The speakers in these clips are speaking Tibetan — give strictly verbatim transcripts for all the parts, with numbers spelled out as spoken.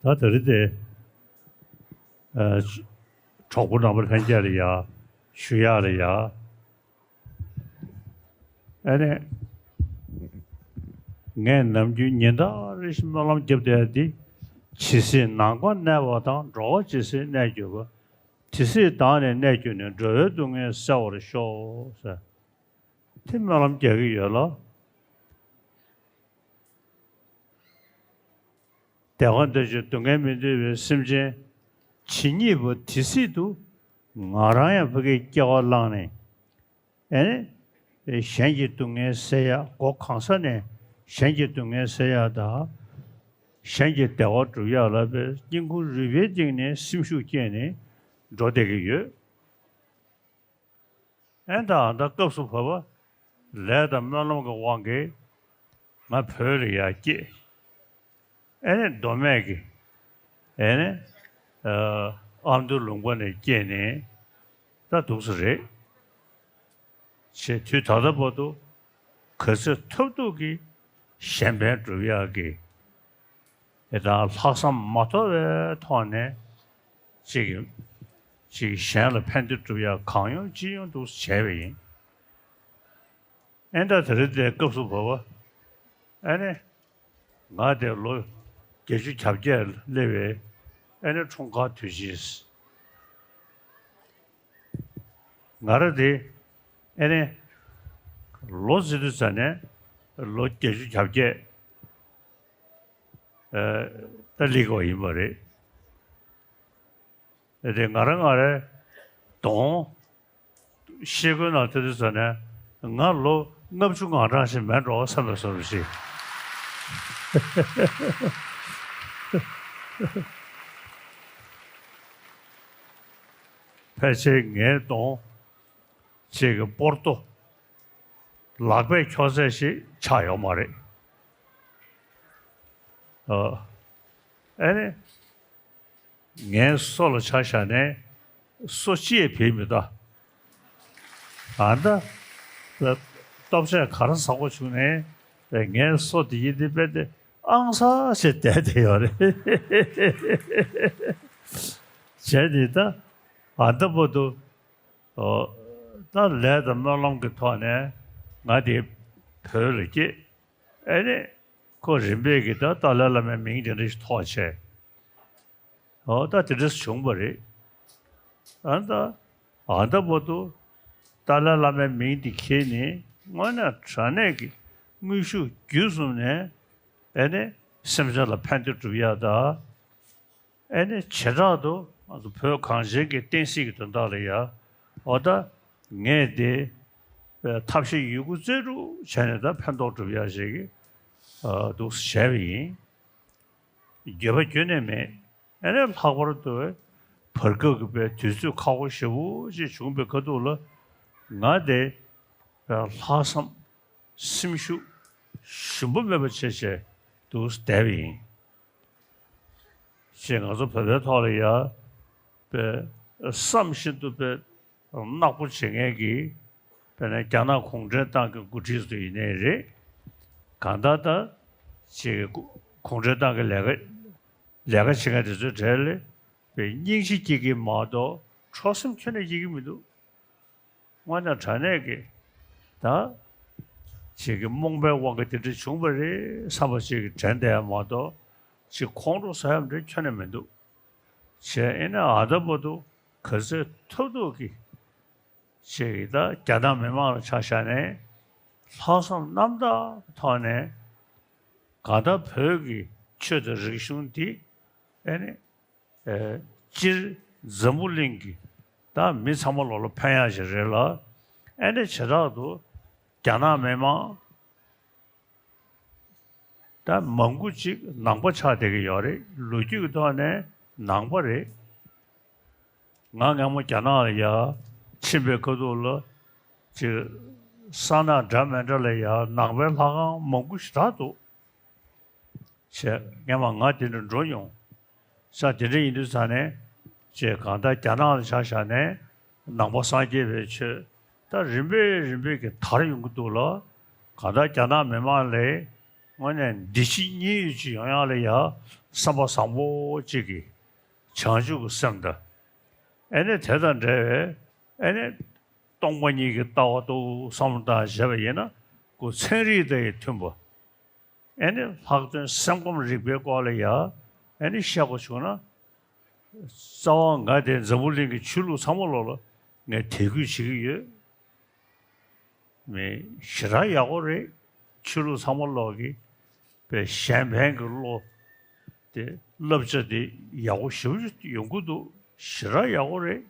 ད་དེ་རིང་དེ་ཨ་གྲོགས་པོ་རྣམ་པ་ལྷན་རྒྱས་ལ་ཡ་ཞུ་ཡག་ལ་ཡ། ཨ་ནི་ངས་ནམ་རྒྱུན་ཉིན་ལྟར་རེ་བཞིན་སྨོན་ལམ་བརྒྱབ་བསྡད་ཡ་འདི། ཇི་སྲིད་ནང་པར་གནས་པ་དང་། འགྲོ་བ་ཇི་སྲིད་གནས་གྱུར་པ། དེ་སྲིད་བདག་ནི་གནས་གྱུར་ནས། འགྲོ་བའི་སྡུག་བསྔལ་སེལ་བར་ཤོག་ཟེར། དེ་སྨོན་ལམ་རྒྱག་གི་ཡོད་ལ། བདེ་བ་འདོད་ཅིང་སྡུག་བསྔལ་མི་འདོད་པའི་སེམས་ཅན་ཇི་སྙེད་པ་དེ་སྲིད་དུ། ང་རང་ཡང་ཕ་གིར་སྐྱེ་བ་བླངས་ནས། ཨེ་ནི་གཞན་གྱི་སྡུག་བསྔལ་སེལ་ཡག་སྒོ་གང་ས་ནས་གཞན་གྱི་སྡུག་བསྔལ་སེལ་ཡག་དང་། གཞན་གྱི་བདེ་བ་སྒྲུབ་ཡག་ལ་བའི་སྙིང་ཁུང་རུས་པའི་གཏིང་ནས་སེམས་ཤུགས་བསྐྱེད་ནས་འགྲོ་བསྡད་ཀྱི་ཡོད། ཨེ་ད་ཨ་ད་སྐབས་སུ་བབ་པ་ལས་དང་སྨོན་ལམ་གྱི་དབང་གིས་ང་བོད་ལ་ཡར་སྐྱེས། ཨེ་ནས་མདོ་སྨད་ཀྱི་ཨེ་ནས་ཨ་ཨ་མདོ་ལུང་པ་ནས་སྐྱེས་ནས་ད་འདུག་སེ་རེད། ཞེས་དུས་ད་ལྟ་བར་དུ་ག་ཚོད་ཐུབ་ཐུབ་ཀྱིས་གཞན་ཕན་སྒྲུབ་ཡག་གི་ཨེ་ད་ལྷག་བསམ་མ་དོར་བའི་ཐོག་ནས་ཅིག་ཅིག་གཞན་ལ་ཕན་བདེ་སྒྲུབ་ཡག་གང་ཡོང་ཅི་ཡོང་འདུག་སེ་བྱས་པ་ཡིན། ཨེ་ད་དེ་རིང་དེ་སྐབས་སུ་བབ་པ། ཨེ་ནས་ང་དེ་ལོ་བརྒྱད་ཅུ་གྱ་བརྒྱད་སླེབས་པའི་ཨེ་ནས་འཁྲུངས་སྐར་དུས་ཆེན། ང་རང་དེ་ཨེ་ནས་ལོ་ཟེར་དུས་ཙ་ནས་ལོ་བརྒྱད་ཅུ་གྱ་བརྒྱད་ཨེ་ད་སླེབས་པ་ཡིན་པ་རེད། ཨེ་དེ་ང་རང་ང་རང་གདོང་ཤེལ་སྒོའི་ནང་ཐེ་དུས་ཙ་ནས་ང་ལོ་ལྔ་བཅུ་ང་གྲངས་ཤིག་མེད་འགྲོ་བསམ་པའི་བཟོ་འདྲ་ཞིག་ཕལ་ཆེར་ངའི་གདོང་ཅིག་གི་པོར་ཏོ་ལག་པས་འཁྱོག་ཚད་ཞིག་ཆགས་ཡོད་མ་རེད། ཨ་ཨེ་ནི། ངའི་སོ་ལ་ཆ་བཞག་ནས་སོ་གཅིག་ཡང་བིལ་མི་འདུག་ཨ་ད། སྟོབས་ཆེན་ག་རེ་ཟ་དགོས་བྱུང་ནས་ངའི་སོ་དེ་ཡིན་དེ་དཔེ་དེ་ཨང་ས་ཞེས་བསྡད་དེ་ཡོད་རེད། བྱས་ནས་ད་ཨ་ད་བར་དུ་ད་ལས་དང་སྨོན་ལམ་གྱི་ཐོག་ནས་ང་དེ་བོད་ལ་སྐྱེས། ཨེ་ནས་ཁོ་རིམ་པས་ཀྱིས་ད་ཏཱ་ལའི་བླ་མའི་མིང་དེ་འདྲ་ཞིག་ཐོགས་བྱས། འོ་ད་དེ་འདྲ་བྱུང་བ་རེད། ཨ་ད་ཨ་ད་བར་དུ་ཏཱ་ལའི་བླ་མའི་མིང་དེ་ཁྱེར་ནས་དངོས་གནས་དྲང་གནས་ཀྱི་དངོས་ཤུགས་བརྒྱུད་གསུམ་ནས་ཨེ་ནས་སེམས་ཅན་ལ་ཕན་བདེ་སྒྲུབ་ཡག་དང་། ཨེ་ནས་བྱེ་བྲག་ཏུ་ང་ཚོ་བོད་གངས་ཅན་གྱི་བསྟན་སྲིད་ཀྱི་དོན་དག་ལ་ཡ། འོ་ད་ངས་དེ་ཐབས་ཤེས་ཡོད་རྒུ་རྩལ་སྤྲུགས་བྱས་ནས་ད་ཕན་ཐོགས་སྒྲུབ་ཡག་ཞིག་གི་འདུག་སེ་བྱས་པ་ཡིན། འགྱོད་པ་ཁྱོན་ནས་མེད། ཨེ་ནས་ལྷག་པར་དུ་བར་སྐབས་ཀྱི་པའི་དུས་ཚོད་ཁག་པོ་ཞེ་པོ་ཅིག་བྱུང་བའི་ཁ་ཐུག་ལ་ང་དེ་ལྷག་བསམ་སེམས་ཤུགས་ཞུམ་པ་མེད་པ་བྱས་བྱས་འདུག་སེ་བསྡད་པ་ཡིན། ཞེས་ང་ཚོ་བོད་པའི་ཐོག་ལ་ཡ་པའི་བསམ་བཞིན་དུ་པའི་ནག་པོ་བྱེད་མཁན་གྱི་དཔེར་ན་རྒྱ་ནག་གུང་ཁྲན་ཏང་གི་འགོ་ཁྲིད་ཚོ་ཡིན་ནའི་རེད། གང་ལྟར་ད་ཅིག་གུང་ཁྲན་ཏང་གི་ལས་ཀ་ལས་ཀ་བྱེད་མཁན་དེ་ཚོའི་གྲས་ལ་པའི་སྙིང་རྗེ་སྐྱེ་གི་མ་གཏོགས་འཕྲོག་སེམས་ཁྱོན་ནས་སྐྱེ་གི་མི་འདུག་དངོས་གནས་དྲང་གནས་ཀྱི་ད་ཅིག་གི་རྨོངས་པའི་དབང་གིས་དེ་འདྲ་བྱུང་བ་རེད་བསམ་པ་ཅིག་གི་དྲན་བསྡད་ཡ་མ་གཏོགས་ཅིག་ཁོང་ཁྲོ་ཟ་ཡ་འདྲ་ཁྱོན་ནས་མི་འདུག་བྱས་ཨེ་ནས་ཨ་ད་བར་དུ་ག་ཚོད་ཐུབ་ཐུབ་ཀྱིས་ཅིག་གི་ད་རྒྱ་ནག་མི་མང་ལ་ཆ་བཞག་ནས་ལྷག་བསམ་རྣམ་དག་ཐོག་ནས་གང་ལྟར་བོད་ཀྱི་ཆོས་དང་རིག་གཞུང་འདི་ཨེ་ནས་ཨེ་སྤྱིར་འཛམ་བུ་གླིང་གི་ད་མི་ཚང་མ་ལོ་ལ་ཕན་ཡག་ཞིག་རེད་ལ། ཨེ་ནས་བྱེ་བྲག་ཏུ་རྒྱ་ནག་མི་མང་ད་མང་པོ་ཅིག་ནང་པ་ཆགས་བསྡད་ཀྱི་ཡོད་རེད། ལོ་རྒྱུས་ཀྱི་ཐོག་ནས་ནང་པ་རེད། ང་སྔ་མོ་རྒྱ་ནག་ལ་ཡ་ཕྱིན་པའི་ཁ་ཐུག་ལ་ཅིག་ས་ནག་འདྲ་མི་འདྲ་ལ་ཡ་ནང་པའི་ལྷ་ཁང་མང་པོ་ཞེ་དྲག་འདུག་བྱས་སྔན་མ་ང་དེ་འདྲ་འགྲོ་མྱོང་། ས་དེ་འདྲ་ཡིན་དུས་ཙང་ནས་ཅེས་གང་ལྟར་རྒྱ་ནག་ལ་ཆ་བཞག་ནས་ནང་པ་སངས་རྒྱས་པའི་ཆོས་ད་རིམ་པས་རིམ་པས་ཀྱི་དར་ཡོང་གི་འདུག་ལ། གང་ལྟར་རྒྱ་ནག་མི་མང་ལ་དངོས་གནས་བདེ་སྐྱིད་ཉིན་ཡོད་ཅིག་ཡོང་ཡག་ལ་ཡ་ བསམ་པ་བཟང་པོ་གཅིག་གིས་བྱང་ཆུབ་ཀྱི་སེམས་དང་། ཨེ་ནི་དེ་དང་འབྲེལ་བའི་ཨེ་ནི་སྟོང་པ་ཉིད་ཀྱི་ལྟ་བ་དུ་བསམ་བློ་བཏང་བྱས་པ་ཡིན་ན་ཁོ་ཚན་རིག་དང་ཡང་མཐུན་པ། ཨེ་ནི་ལྷག་དོན་སེམས་ཁམས་རིག་པའི་སྐོར་ལ་ཡང་ཨེ་ནི་བཤད་དགོས་བྱུང་ན། རྩ་བ་ང་དེ་འཛམ་བུ་གླིང་གི་ཆོས་ལུགས་ཚང་མ་ལོག་ལ་ངས་དད་གུས་བྱེད་ཀྱི་ཡོད། མི་ཞེ་དྲག་ཡག་པོ་རེད། ཆོས་ལུགས་ཚང་མ་ལོག་གི་པའི་གཞན་ཕན་གྱི་བློ་དེ་བསླབ་བྱ་དེ་ཡག་པོ་ཞེ་པོ་ཡོང་གི་འདུག་ཞེ་དྲག་ཡག་པོ་རེད།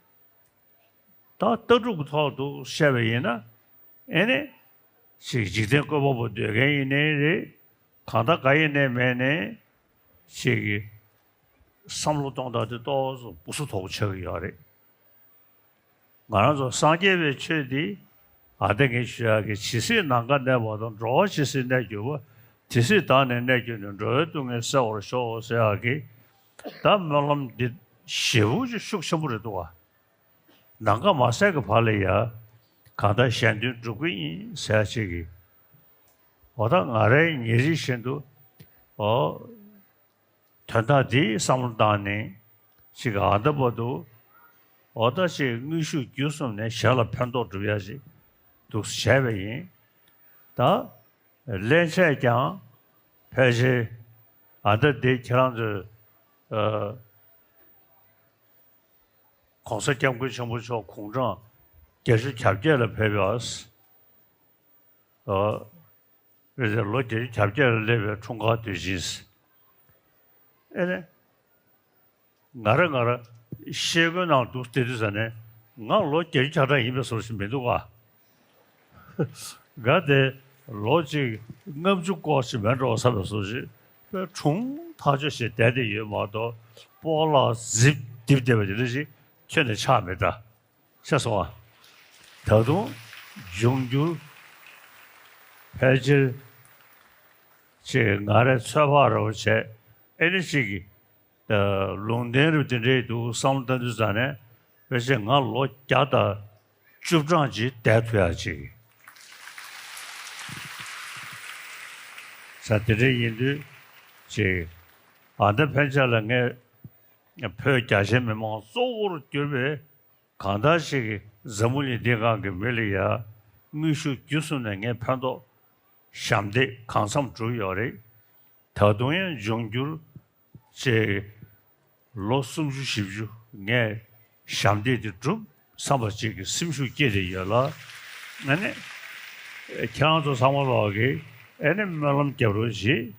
ད་ལྟ་གྲུབ་ཀྱི་ཐོག་ཏུ་བཤད་པ་ཡིན་ན། ཨེ་ནི། ཅིག་འཇིག་རྟེན་བཀོད་པ་པོ་སྡོད་མཁན་ཡིན་ནའི་རེད། གང་ལྟར་ག་ཡིན་ནའི་མེད་ནའི། ཅིག་གི་བསམ་བློ་གཏོང་སྟངས་དེ་ཏོག་ཙམ་སྦུ་སུ་དོག་པོ་ཆགས་ཀྱི་ཡོད་རེད། ང་རང་ཚོ་སངས་རྒྱས་པའི་ཆོས་འདི། ཨ་ད་ངས་ཞུ་ཡག་གི་ཇི་སྲིད་ནམ་མཁའ་གནས་པ་དང་། འགྲོ་བ་ཇི་སྲིད་གནས་གྱུར་པ། དེ་སྲིད་བདག་ནི་གནས་གྱུར་ནས། འགྲོ་བའི་སྡུག་བསྔལ་སེལ་བར་ཤོག་ཟེར་ཡག་གི། ད་སྨོན་ལམ་འདི་ཞེ་པོ་ཅིག་ཤུགས་ཆེན་པོ་རེད་འདུག་བ། ནམ་མཁའ་མ་ཟད་ཀྱི་བར་ལ་ཡ། གང་ལྟར་གཞན་དོན་སྒྲུབ་ཀྱི་ཡིན་ཟེར་ཅིག་གིས། འོ་ད་ང་རའི་ཉེ་རིགས་བཞིན་དུ། འོ། དོན་དག་འདིའི་བསམ་བློ་བཏང་ནས་ཅིག་ཨ་ད་བར་དུ། འོ་ད་ཅིག་དངོས་ཤུགས་བརྒྱུད་གསུམ་ནས་གཞན་ལ་ཕན་ཐོགས་སྒྲུབ་ཡ་ཅིག་འདུག་བྱས་པ་ཡིན། ད་སླན་ཆད་ཀྱང་ཕལ་ཆེར་ཨ་ད་འདི་ཁྱེད་རང་ཚོས། ཨ། ༸གོང་ས་༸སྐྱབས་མགོན་ཆེན་པོ་མཆོག་དགུང་གྲངས་བརྒྱད་ཅུ་གྱ་བརྒྱད་ལ་ཕེབས་པ། ཨ། རེད་དེ་ལོ་བརྒྱད་ཅུ་གྱ་བརྒྱད་ལ་སླེབས་པའི་འཁྲུངས་སྐར་དུས་ཆེན། ཨེ་ནས། ང་རང་ང་རང་ཤེལ་སྒོའི་ནང་འདུག་བསྡད་དུས་ཙ་ནས་ང་ལོ་བརྒྱད་ཅུ་གྱ་གྲངས་ཡིན་པའི་བཟོ་ཞིག་མི་འདུག་ག་ང་དེ་ལོ་གཅིག་ལྔ་བཅུ་སྐོར་ཞིག་མེད་འགྲོ་བསམ་པའི་བཟོ་ཞིག་དཔེ་གྲུང་ཐག་ཆོད་ཞིག་བསྡད་དེ་ཡོད་མ་གཏོགས། སྤོ་ལགས་ཟིབ་རྡིབ་བསྡད་པ་དེ་འདྲ་ཞིག་ཁྱོན་ནས་ཆགས་མེད་ད། ཤེས་སོང་ཨ། ད་དུང་འབྱུང་འགྱུར་ཕལ་ཆེར་ཅིག་ང་རའི་ཚོད་དཔག་རེ་བ་བྱས། ཨེ་ནི་ཅིག་གི་ལུང་བསྟན་རེ་དེ་འདྲའི་འདུག་བསམ་བློ་བཏང་དུས་ཙ་ནས། ཕལ་ཆེར་ང་ལོ་བརྒྱ་དང་བཅུ་གྲངས་ཅིག་བསྡད་ཐུབ་ཡག་ཅིག་ས་དེ་འདྲ་ཡིན་དུས་ཅིག་ཨ་ད་ཕན་ཆད་ལ་ངས་བོད་རྒྱ་ཆེའི་མི་མང་གཙོ་བོར་གྱུར་པའི་གང་ལྟར་ཞིག་གིས་འཛམ་བུ་གླིང་འདི་སྒང་གི་མི་ལ་ཡ་དངོས་ཤུགས་བརྒྱུད་གསུམ་ནས་ངས་ཕན་ཐོགས་ཞབས་འདེགས་གང་འཚམ་བསྒྲུབས་ཡོད་རེད། ད་དུང་ཡང་འབྱུང་འགྱུར་ཅིག་ལོ་སུམ་ཅུ་བཞི་བཅུ་ངས་ཞབས་འདེགས་དེ་བསྒྲུབ་བསམ་པ་ཅིག་གི་སེམས་ཤུགས་སྐྱེས་བསྡད་ཡོད་ལ། ཨ་ནི། ཁྱེད་རང་ཚོ་ཚང་མ་ལོག་གིས་ཨ་ནི་སྨོན་ལམ་རྒྱབ་རོགས་བྱེད།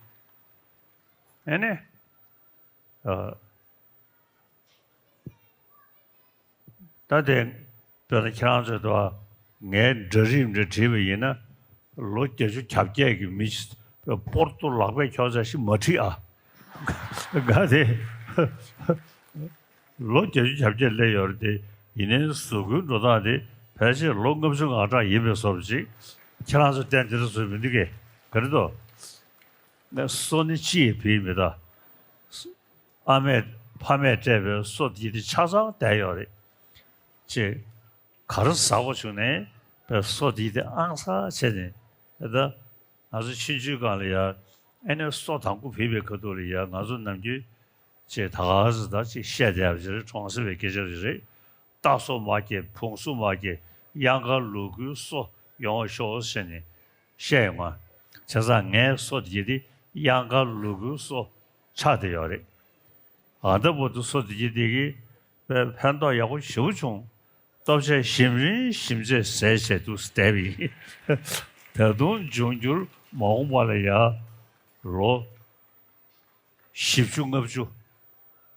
ཨ་ནི། ཨ། ད་དེ། དཔེར་ན་ཁྱེད་རང་ཚོས་དོ། ངའི་འདྲ་རིས་འདྲ་བྲིས་པ་ཡིན་ན། ལོ་བརྒྱད་ཅུ་གྱ་བརྒྱད་ཀྱི་མི་ཞིག་པོར་ཏུ་ལག་པས་ཁྱོག་ཚད་ཞིག་མ་བྲིས་ཨ། ག་དེ། ལོ་བརྒྱད་ཅུ་གྱ་བརྒྱད་སླེབས་ཡོད་རེད་དེ། ཡིན་ནའི་གཟུགས་པོའི་འགྲོ་སྟངས་དེ་ཕལ་ཆེར་ལོ་ལྔ་བཅུ་ང་གྲངས་ཡིན་པའི་བཟོ་འདྲ་ཅིག་ཁྱེད་རང་ཚོ་བསྟན་འདི་འདྲ་བཟོས་མི་འདུག་གས། ག་རེ་འདུག་ངས་སོ་ནི་ཅི་ཡི་བི་མི་ད། ཨ་མས་ཕ་མས་སྤྲད་པའི་སོ་དེ་དེ་ཆ་ཚང་བསྡད་ཡོད་རེད། ཅེས་ག་རེ་ཟ་དགོས་བྱུང་ནའི་པའི་སོ་དེ་དེ་ཨང་གསར་བྱས་ནས་ད་ང་ཚོ་ཆུང་ཆུང་སྒང་ལ་ཡ་ཨེ་ནས་སོ་དང་པོ་བི་བའི་ཁ་ཐུག་ལ་ཡ་ང་ཚོ་ནམ་རྒྱུན་ཅེས་ད་ག་ཟེ་ད་ཅིག་བཤད་བསྡད་པ་ཅིག་རེད། གྲོང་གསེབ་པའི་སྐད་ཆ་ཞིག་རེད། རྟ་སོ་མ་སྐྱེས། བོང་སོ་མ་སྐྱེས། གཡང་དཀར་ལུ་གུའི་སོ་ཡོང་བ་ཤོག་ཟེར་ནས་བཤད་ཡོང་ང་། བྱས་ཙང་ངའི་སོ་དེ་དེ་གཡང་དཀར་ལུ་གུའི་སོ་ཆགས་བསྡད་ཡོད་རེད། ཨ་ད་བར་དུ་སོ་དེ་དེ་གི་ཕན་ཐོགས་ཡག་པོ་ཞེ་པོ་བྱུང་། ལྟོ་ཆས་ཞིམ་རིང་ཞིམ་ཚད་ཟས་བྱས་འདུག་བསྡད་པ་ཡིན། ད་དུང་འབྱུང་འགྱུར་མ་འོངས་པ་ལ་ཡ་ལོ་བཞི་བཅུ་ལྔ་བཅུ་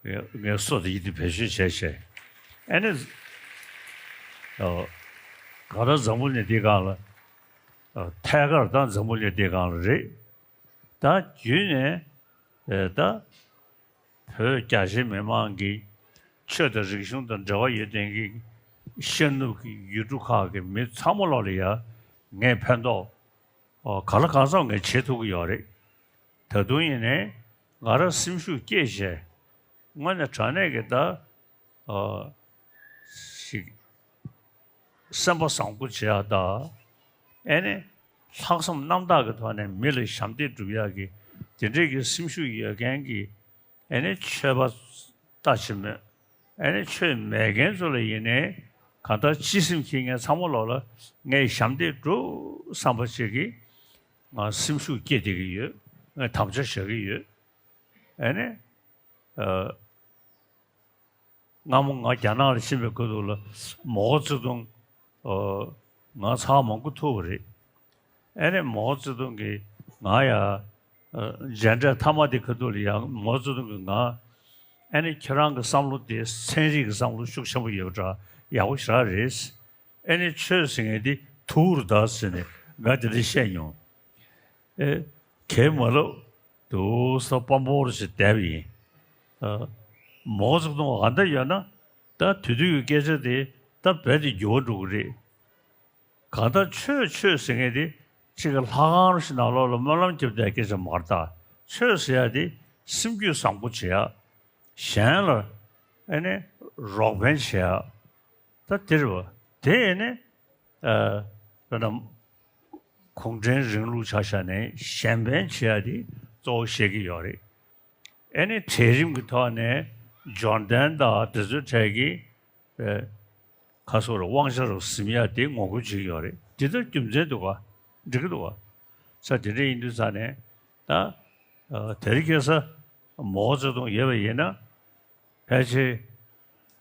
ངའི་སོ་དེ་ཡིན་དུས་བེད་སྤྱོད་བྱས་བྱས། ཨ་ནི། ཨ། གང་ལྟར་འཛམ་བུ་གླིང་འདི་སྒང་ལ། ཨ། ཐད་ཀར་ད་འཛམ་བུ་གླིང་འདི་སྒང་ལ་རེད། ད་བརྒྱུད་ནས། ཨེ། ད་བོད་རྒྱ་ཆེའི་མི་མང་གི་ཆོས་དང་རིག་གཞུང་དང་འབྲེལ་བ་ཡོད་མཁན་གྱི་ཤར་ནུབ་ཀྱི་ཡུལ་གྲུ་ཁག་གི་མི་ཚང་མ་ལོག་ལ་ཡ་ངས་ཕན་ཐོགས་ཨོ། གང་ལ་གང་འཚམ་ངས་བྱེད་ཐུབ་ཀྱི་ཡོད་རེད། ད་དུང་ཡིན་ནའི་ང་རང་སེམས་ཤུགས་བསྐྱེད་བྱས། དངོས་གནས་དྲང་གནས་ཀྱི་ད། ཨོ། ཞིག་སེམས་པ་བཟང་པོ་བྱེད་ཡག་ད། ཨེ་ནི། ལྷག་བསམ་རྣམ་དག་གི་ཐོག་ནས་མི་ལ་ཞབས་འདེགས་སྒྲུབ་ཡག་གི་དེ་འདྲས་ཀྱི་སེམས་ཤུགས་ཡོད་མཁན་གྱི་ ཨེ་ནི་ཆོས་པ་ལྟ་ཅི་སྨོས། ཨེ་ནི་ཆོས་མེད་མཁན་ཚོ་ལ་ཡིན་ནའི་གང་ལྟར་སྤྱི་སེམས་ཁྱེད་ངས་ཚང་མ་ལོག་ལ་ངས་ཞབས་འདེགས་སྒྲུབ་བསམ་པ་ཅིག་གིས་ང་སེམས་ཤུགས་སྐྱེད་བསྡད་ཀྱི་ཡོད། ངས་དམ་བཅའ་བཞག་གི་ཡོད། ཨེ་ནི། ཨ། སྔ་མོ་ང་རྒྱ་ནག་ལ་ཕྱིན་པའི་ཁ་ཐུག་ལ་མའོ་ཙེ་ཏུང་། ཨ། ང་ཚར་མང་པོ་ཐུག་པ་རེད། ཨེ་ནས་མའོ་ཙེ་ཏུང་གིས་ང་ཡ། ཨ། མཇལ་འཕྲད་མཐའ་མ་དེ་ཁ་ཐུག་ལ་ཡང་མའོ་ཙེ་ཏུང་གིས་ང་། ཨེ་ནས་ཁྱེད་རང་གི་བསམ་བློ་དེ་ཚན་རིག་གི་བསམ་བློ་ཤུགས་ཆེན་པོ་ཡོད་པ་འདྲ། ཡག་པོ་ཞེ་དྲག་རེད། ཨེ་ནས་ཆོས་ཟེར་མཁན་དེ་དུག་རེད་ད་ཟེར་ནས་ང་དེ་འདྲ་བཤད་མྱོང་། ཨེ། གས་མ་ལབ། དུ་ས་སྤམ་པོ་རུ་ཞིག་བསྡད་པ་ཡིན། ཨ། མའོ་ཙེ་ཏུང་ཨ་འདྲ་ཡོད་ན། ད་དེ་དུས་ཀྱི་སྐད་ཆ་དེ་ད་རྦད་དེ་འགྱུར་བ་འགྲོ་གི་རེད། གང་ལྟར་ཆོས་ཆོས་ཟེར་མཁན་དེ་གཅིག་གི་ལྷ་ཁང་རུ་ཞིག་ནང་ལོགས་ལ་སྨོན་ལམ་རྒྱབ་བསྡད་སྐད་ཆ་མ་རེད་ད། ཆོས་ཟེར་ཡ་དེ་སེམས་རྒྱུད་བཟང་པོ་བྱེད་ཡ། གཞན་ལ་ཨེ་ནས་རོགས་ཕན་བྱེད་ཡ། ད་དེ་རེད་བ། དེ་ཨེ་ནས། ཨ། དཔེར་ན། གུང་ཁྲན་རིང་ལུགས་ཆ་བཞག་ནས་གཞན་ཕན་བྱེད་ཡ་དེ་གཙོ་བོ་བཤད་ཀྱི་ཡོད་རེད། ཨེ་ནས་གྲལ་རིམ་གྱི་ཐོག་ནས་འབྱོར་ལྡན་དང་དེ་ཚོའི་གྲས་ཀྱི། ཨ། ཁ་སོགས་རུ་དབང་ཆ་རུ་ཟིན་ཡ་དེ་ངོ་རྒོལ་བྱེད་ཀྱི་ཡོད་རེད། དེ་ལྟར་རྒྱུ་མཚན་འདུག་ག་འགྲིག་གི་འདུག་ག་ས་དེ་འདྲ་ཡིན་དུས་ཙང་ནས་ད། ཨ། དེ་རིང་ཁ་སང་མའོ་ཙེ་ཏུང་ཡོད་པ་ཡིན་ན། ཕལ་ཆེར།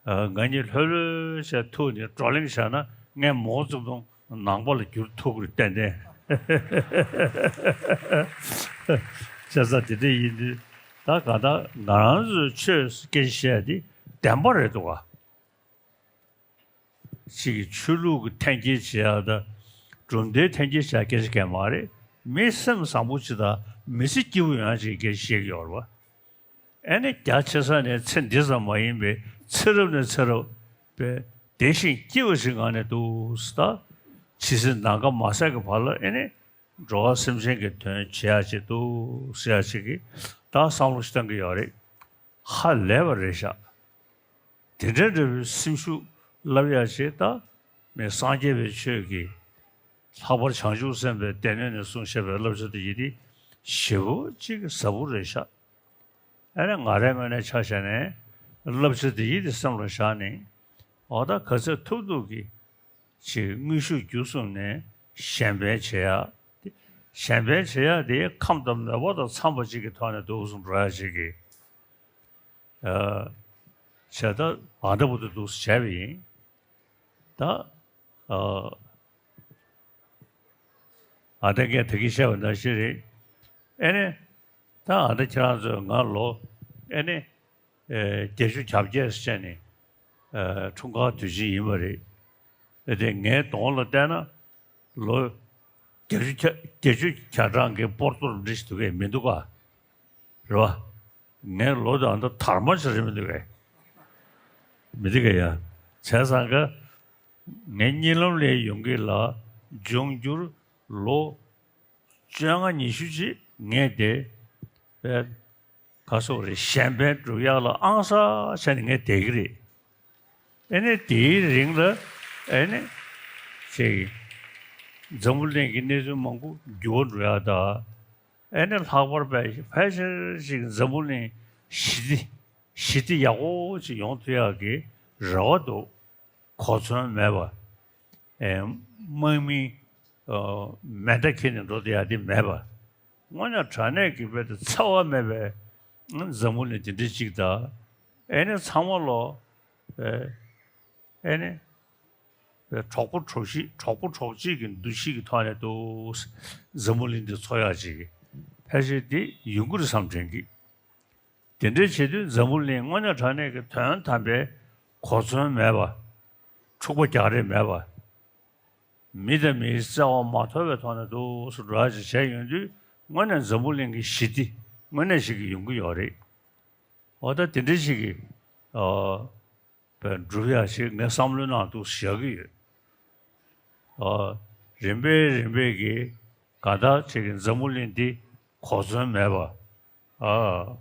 ཨ། ང་གཉིས་ལྷོད་ལྷོད་བྱས་ཐུག་ནས་བགྲོ་གླེང་བྱས་ན་ངས་མའོ་ཙེ་ཏུང་ནང་པ་ལ་བསྒྱུར་ཐུབ་ཀྱི་རེད་ཏན་ཏན། བྱས་ཙང་དེ་འདྲ་ཡིན་དུས་ད་ག་ད་ང་རང་ཚོའི་ཆོས་སྐད་ཆ་བཤད་དེ་བདེན་པ་རེད་འདུག་ག་གཅིག་གིས་ཆོས་ལུགས་ཀྱི་འཐེན་འཁྱེར་བྱེད་ཡག་དང་། གྲུབ་མཐའི་འཐེན་འཁྱེར་བྱེད་ཡག་སྐད་ཆ་གང་མ་རེད། མི་སེམས་བཟང་པོ་ཅིག་དང་མི་ཚེ་སྐྱིད་པོ་ཡོང་ཡག་ཅིག་གི་སྐད་ཆ་བཤད་ཀྱི་ཡོད་རེད་བ། ཨེ་ནས་རྒྱ་ཆེ་ས་ནས་ཚེ་འདི་ཙམ་མ་ཡིན་པའི་ཚེ་རབས་ནས་ཚེ་རབས་པའི་བདེ་ཞིང་སྐྱིད་པ་ཞིག་ངང་ནས་འདུག་ཟེར། ད་ཇི་སྲིད་ནམ་མཁའ་མ་ཟད་ཀྱི་བར་ལ་ཨེ་ནས་འགྲོ་བ་སེམས་ཅན་གྱི་དོན་བྱེད་ཡག་ཅིག་འདུག་ཟེར་ཡག་ཅིག་གི་ད་བསམ་བློ་ཞིག་བཏང་གི་ཡོད་རེད། ཧ་ལས་པ་རེད་ཤག་དེ་འདྲ་འདྲ་བའི་སེམས་ཤུགས་བསླབ་ཡག་ཅིག་ད་མི་སངས་རྒྱས་པའི་ཆོས་ཀྱི་ལྷག་པར་བྱང་ཆུབ་སེམས་དཔའི་སྡེ་སྣོད་ནས་གསུངས་བཞག་པའི་བསླབ་བྱ་དེ་ཡིན་ཏེ་ཞེ་པོ་ཅིག་གི་ཟབ་པོ་རེད་ཤག་ཨ་ནི་ང་རའི་ངོས་ནས་ཆ་བཞག་ནས་བསླབ་བྱ་དེ་ཡིན་ཏེ་སེམས་ལ་བཞག་ནས་འོ་ད་ག་ཚོད་ཐུབ་ཐུབ་ཀྱིས་ཅིག་དངོས་ཤུགས་བརྒྱུད་གསུམ་ནས་གཞན་ཕན་བྱེད་ཡག་གཞན་ཕན་བྱེད་ཡག་དེ་ཁམས་དང་མོས་པ་དང་འཚམས་པ་ཅིག་གི་ཐོག་ནས་འདུག་སེ་འགྲོ་ཡག་ཅིག་གི་ཨ། བྱས་ད་ཨ་འདྲ་པོ་དེ་འདུག་སེ་བྱས་པ་ཡིན། ད། ཨ། ཨ་ད་ངས་ད་གིན་བཤད་པ་ནང་བཞིན་རེད། ཨེ་ནས། ད་ཨ་ད་ཁྱེད་རང་ཚོས་ང་ལོ། ཨེ་ནས། ཨེ། བརྒྱད་ཅུ་གྱ་བརྒྱད་ཟེར་ནས། ཨེ། འཁྲུངས་སྐར་དུས་ཆེན་ཡིན་པ་རེད། ཨེ་དེ་ངའི་གདོང་ལ་བལྟས་ན། ལོ། བརྒྱད་ཅུ་གྱ། བརྒྱད་ཅུ་གྱ་གྲངས་ཀྱི་སྤོར་ཏོ་འདྲ་ཞིག་འདུག་གས་མི་འདུག་ག་རེད་བ། ངའི་ལོ་དང་འདི་དར་མ་ཞིག་རེད་མི་འདུག་གས། མི་འདུག་གས་ཡ། བྱས་ཙང་ག་ངའི་གཉིད་ལམ་ལ་ཡོང་གི་ལ་འབྱུང་འགྱུར་ལོ་བཅོ་ལྔ་ཉི་ཤུ་ཅིག་ངས་དེ་བས་ག་སོག་རེད་གཞན་ཕན་སྒྲུབ་ཡག་ལ་ཨང་ས་བྱས་ནས་ངས་བསྡད་ཀྱི་རེད། ཨེ་ནས་དེའི་རིང་ལ་ཨེ་ནས་ཅིག་འཛམ་བུ་གླིང་གི་གནས་ཚུལ་མང་པོ་འགྱུར་བ་འགྲོ་ཡག་དང་། ཨེ་ནས་ལྷག་པར་དཔེ་ཕལ་ཆེར་ཞིག་འཛམ་བུ་གླིང་ཞི་བདེ་ཞི་བདེ་ཡག་པོ་ཅིག་ཡོང་ཐུབ་ཡག་གི་རེ་བ་འདུག་གོ་མཚོན་མེད་པ། ཨེ། དམག་མིའི་ཨ་མེ་མདའ་འཁྱེར་ནས་འགྲོ་བསྡད་ཡག་དེ་མེད་པ། དངོས་གནས་དྲང་གནས་ཀྱི་དཔེ་དེ་འཚེ་བ་མེད་པའི་འཛམ་བུ་གླིང་དེ་འདྲ་ཅིག་དང་། ཨེ་ནས་ཚང་མ་ལོ། ཨེ། ཨེ་ནས། གྲོགས་པོ་གྲོགས་གཅིག་གྲོགས་པོ་གྲོགས་གཅིག་གི་འདུ་ཤེས་ཀྱི་ཐོག་ནས་འདུག་འཛམ་བུ་གླིང་འདི་འཚོ་ཡག་ཅིག་ཕལ་ཆེར་འདི་ཡོང་གི་རེད་བསམ་དྲན་གི། དེ་འདྲའི་བྱེད་དུས་འཛམ་བུ་གླིང་དངོས་གནས་དྲང་གནས་ཀྱི་དོན་དམ་པའི་གོ་མཚོན་མེད་པ། འཁྲུག་པ་རྒྱག་རེས་མེད་པ། མི་དང་མིའི་བརྩེ་བ་མ་དོར་བའི་ཐོག་ནས་འདུག་སེ་འགྲོ་ཡག་ཅིག་བྱས་ཡོང་དུས་དངོས་གནས་འཛམ་བུ་གླིང་གི་ཞི་བདེ་དངོས་གནས་ཤིག་གི་ཡོང་གི་ཡོད་རེད། འོ་ད་དེ་འདྲ་ཞིག་གི་ཨ། པའི་འགྲུབ་ཡག་ཞིག་ངས་བསམ་བློའི་ནང་དུ་བཞག་གི་ཡོད། ཨ། རིམ་པས་རིམ་པས་ཀྱིས་གང་ལྟར་ཅིག་གི་འཛམ་བུ་གླིང་འདི་གོ་མཚོན་མེད་པ། ཨ།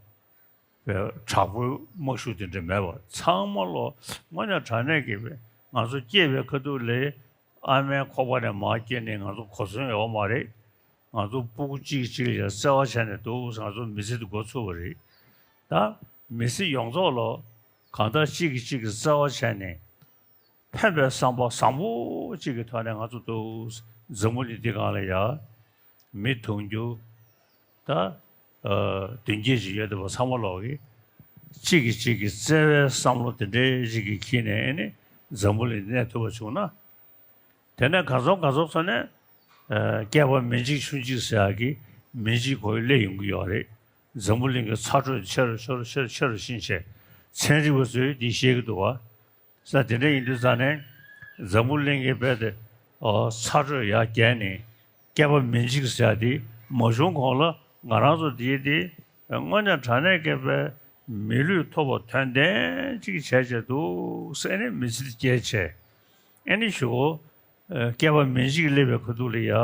པའི་དྲག་པོའི་དམག་ཤུགས་དེ་འདྲ་མེད་པ་ཚང་མ་ལོ་དངོས་གནས་དྲང་གནས་ཀྱི་པའི་ང་ཚོ་སྐྱེས་པའི་ཁ་ཐུག་ལས་ཨ་མའི་ཁོག་པ་ནས་མར་སྐྱེས་ནས་ང་ཚོ་གོ་མཚོན་ཡོད་མ་རེད། ང་ཚོ་སྤུ་གུ་གཅིག་གཅིག་ལ་ཡང་བརྩེ་བ་བྱས་ནས་འདུག་ང་ཚོ་མི་ཚེ་འདི་འགོ་ཚུགས་པ་རེད། ད། མི་ཚེ་ཡོངས་རྫོགས་ལ་གང་ལྟར་གཅིག་གིས་གཅིག་གི་བརྩེ་བ་བྱས་ནས། ཕན་པའི་བསམ་པ་བཟང་པོ་གཅིག་གི་ཐོག་ནས་ང་ཚོ་འདུག་འཛམ་བུ་གླིང་འདི་སྒང་ལ་ཡ། མི་དུང་ཕྱུར་ད། ཨ། བདུན་བརྒྱད་ཅིག་ཡོད་བསྡད་པ་ཚང་མ་ལོག་གིས། གཅིག་གིས་གཅིག་གི་བརྩེ་བའི་བསམ་བློ་དེ་འདྲའི་ཞིག་གིས་འཁྱེར་ནས་ཨེ་ནི་འཛམ་བུ་གླིང་འདི་གནས་ཐུབ་པ་བྱུང་ན། དེ་ནས་ག་ཚོད་ག་ཚོད་ཚོད་ནས། ཨ། བསྐལ་པ་མི་འཇིག་ཆུང་འཇིག་ཟེར་ཡག་གི་མི་འཇིག་གོ་ཡི་སླེབས་ཡོང་གི་ཡོད་རེད། འཛམ་བུ་གླིང་གི་ཚ་དྲོད་ཆེ་རུ་ཆེ་རུ་ཆེ་རུ་ཆེ་རུ་ཕྱིན་བྱས། ཚན་རིག་པ་ཚོས་འདི་བཤད་ཀྱི་འདུག་བ། ས་དེ་འདྲ་ཡིན་དུས་ཙང་ནས། འཛམ་བུ་གླིང་གི་དཔེ་དེ། ཨོ། ཚ་དྲོད་ཡར་རྒྱས་ནས། བསྐལ་པ་མི་འཇིག་ཟེར་དེ་མ་བྱུང་གོང་ལ་ང་རང་ཚོ་འདིའི་དེ། དངོས་གནས་དྲང་གནས་ཀྱི་དཔེ་མི་ལུས་ཐོབ་པ་དོན་ལྡན་ཅིག་བྱས་བྱས་འདུག་ཟེར་ནས་མི་ཚེ་འདི་སྐྱེལ་བྱས། ཨེ་ནི་ཞུ་གོ། ཨ། བསྐལ་པ་མི་འཇིག་སླེབས་པའི་ཁ་ཐུག་ལ་ཡ།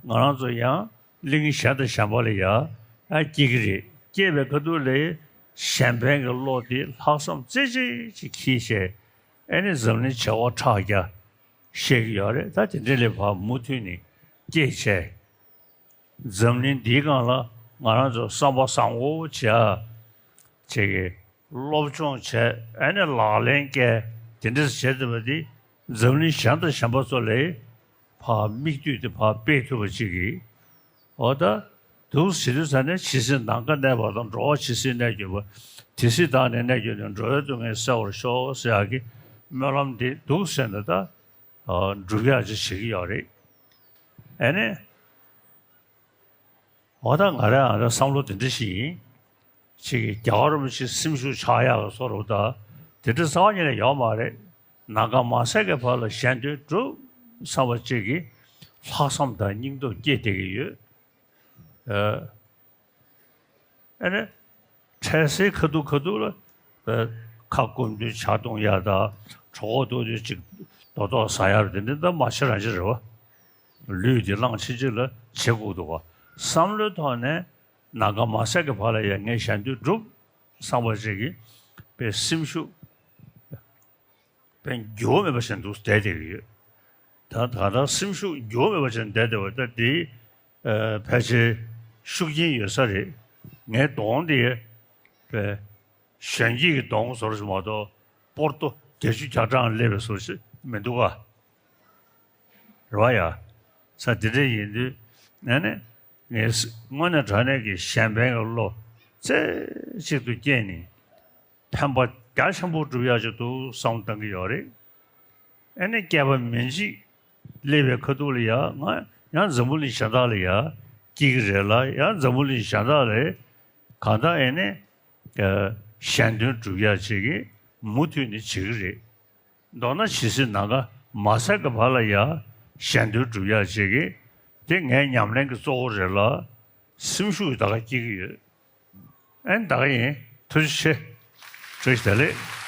ང་རང་ཚོ་ཡང་གླིང་གཞན་དང་གཞན་པ་ལ་ཡ། ཨ། སྐྱེ་གི་རེད། སྐྱེས་པའི་ཁ་ཐུག་ལ་གཞན་ཕན་གྱི་བློ་དེ་ལྷག་བསམ་རྩེ་གཅིག་ཅིག་འཁྱེར་བྱས། ཨེ་ནི་འཛམ་གླིང་བྱེ་བ་ཕྲག་བརྒྱ་བཤད་ཀྱི་ཡོད་རེད། ད་དེ་འདྲ་ལས་ཕར་མུ་མཐུད་ནས་སྐྱེས་བྱས། འཛམ་གླིང་འདིའི་སྒང་ལ་ང་རང་ཚོ་བསམ་པ་བཟང་པོ་བྱས། བྱས་ཀྱི་སློབ་སྦྱོང་བྱས། ཨ་ནི་ལག་ལེན་བཀལ། དེ་འདྲ་བྱས་བསྡད་པ་འདི་འཛམ་གླིང་གཞན་དང་གཞན་པ་ཚོ་ལ་ཕར་མིག་ལྟོས་ཏེ་ཕར་སྤེལ་ཐུབ་པ་ཅིག་གིས། འོ་ད་འདུག་ཟེར་དུས་ཙ་ནས་ཇི་སྲིད་ནམ་མཁའ་གནས་པ་དང་། འགྲོ་བ་ཇི་སྲིད་གནས་གྱུར་པ། དེ་སྲིད་བདག་ནི་གནས་གྱུར་ནས། འགྲོ་བའི་སྡུག་བསྔལ་སེལ་བར་ཤོག་ཟེར་ཡག་གི་སྨོན་ལམ་འདི་འདུག་ཟེར་ནས་ད། ཨ། འགྲུབ་ཡག་ཅིག་བྱེད་ཀྱི་ཡོད་རེད། ཨ་ནི། འོ་ད་ང་རང་ཨ་ད་བསམ་བློ་དེ་འདྲ་ཞིག་ཡིན། ཅིག་གིས་རྒྱལ་བ་རིན་པོ་ཆེ་སེམས་ཤུགས་ཆག་ཡག་གི་བཟོ་འདྲ་ད། དེ་འདྲ་རྩ་བ་ཉིད་ནས་ཡོད་མ་རེད། ནམ་མཁའ་མ་ཟད་ཀྱི་བར་ལ་གཞན་དོན་སྒྲུབ་བསམ་པ་ཅིག་གིས་ལྷག་བསམ་དང་སྙིང་སྟོབས་སྐྱེས་བསྡད་ཀྱི་ཡོད། ཨ། ཨ་ནི། འཕྲལ་སེལ་ཁ་ཐུག་ཁ་ཐུག་ལ། ཨ། ཁ་སྐོམ་དུས་ཇ་འཐུང་ཡག་དང་། གྲོད་ཁོག་ལྟོགས་དུས་ཅིག་རྡོག་རྡོག་ཟ་ཡག་དེ་འདྲ་ད་མ་བྱེད་རང་བྱེད་རེད་བ། ལུས་འདི་བླངས་ཕྱིན་ཆད་ལ་བྱེད་དགོས་འདུག་བ། བསམ་བློའི་ཐོག་ནས་ནམ་མཁའ་མ་ཟད་ཀྱི་བར་ལ་ཡང་ངས་གཞན་དོན་སྒྲུབ་བསམ་པ་ཅིག་གིས་དཔེ་སེམས་ཤུགས་དཔེ་འགྱུར་བ་མེད་པ་ཞིག་འདུག་བསྡད་བསྡད་ཀྱི་ཡོད། ད་ད་ལྟ་སེམས་ཤུགས་འགྱུར་བ་མེད་པ་ཞིག་བསྡད་བསྡད་པ་ད་འདི། ཨ། ཕལ་ཆེར་ཤུགས་རྐྱེན་ཡོད་ས་རེད། ངའི་གདོང་འདི་དཔེ་གཞོན་སྐྱེས་ཀྱི་གདོང་བཟོ་འདྲ་ཞིག་མ་གཏོགས། སྤོར་ཏོ་བརྒྱད་ཅུ་གྱ་གྲངས་སླེབས་པའི་བཟོ་འདྲ་ཞིག་མི་འདུག་ག་རེད་བ་ཡ། ས་འདི་འདྲ་ཡིན་དུས་ཨ་ནི། ངས་དངོས་གནས་དྲང་གནས་ཀྱི་གཞན་ཕན་གྱི་བློ་རྩེ་གཅིག་ཏུ་བསྐྱེད་ནས། ཕན་པ་རྒྱ་ཆེན་པོ་སྒྲུབ་ཡག་ཅིག་འདུག་བསམ་བཏང་གི་ཡོད་རེད། ཨ་ནི་བསྐལ་པ་མི་འཇིག་སླེབས་པའི་ཁ་ཐུག་ལ་ཡ། ང་ཡང་འཛམ་བུ་གླིང་གཞན་དག་ལ་ཡ་སྐྱེ་གི་རེད་ལ། ཡང་འཛམ་བུ་གླིང་གཞན་དག་ལ་གང་ལྟར་ཨ་ནི། ཨ། གཞན་དོན་སྒྲུབ་ཡག་ཅིག་གི་མུ་མཐུད་ནས་བྱེད་ཀྱི་རེད། མདོར་ན་ཇི་སྲིད་ནམ་མཁའ་མ་ཟད་ཀྱི་བར་ལ་ཡ་གཞན་དོན་སྒྲུབ་ཡག་ཅིག་གི། དེ་ངའི་ཉམས་ལེན་གྱི་གཙོ་བོ་རེད་ལ། སེམས་ཤུགས་ད་ག་སྐྱེ་གི་ཡོད། ཨན་ད་ག་ཡིན། ཐུགས་རྗེ་ཆེ། བཀྲ་ཤིས་བདེ་ལེགས།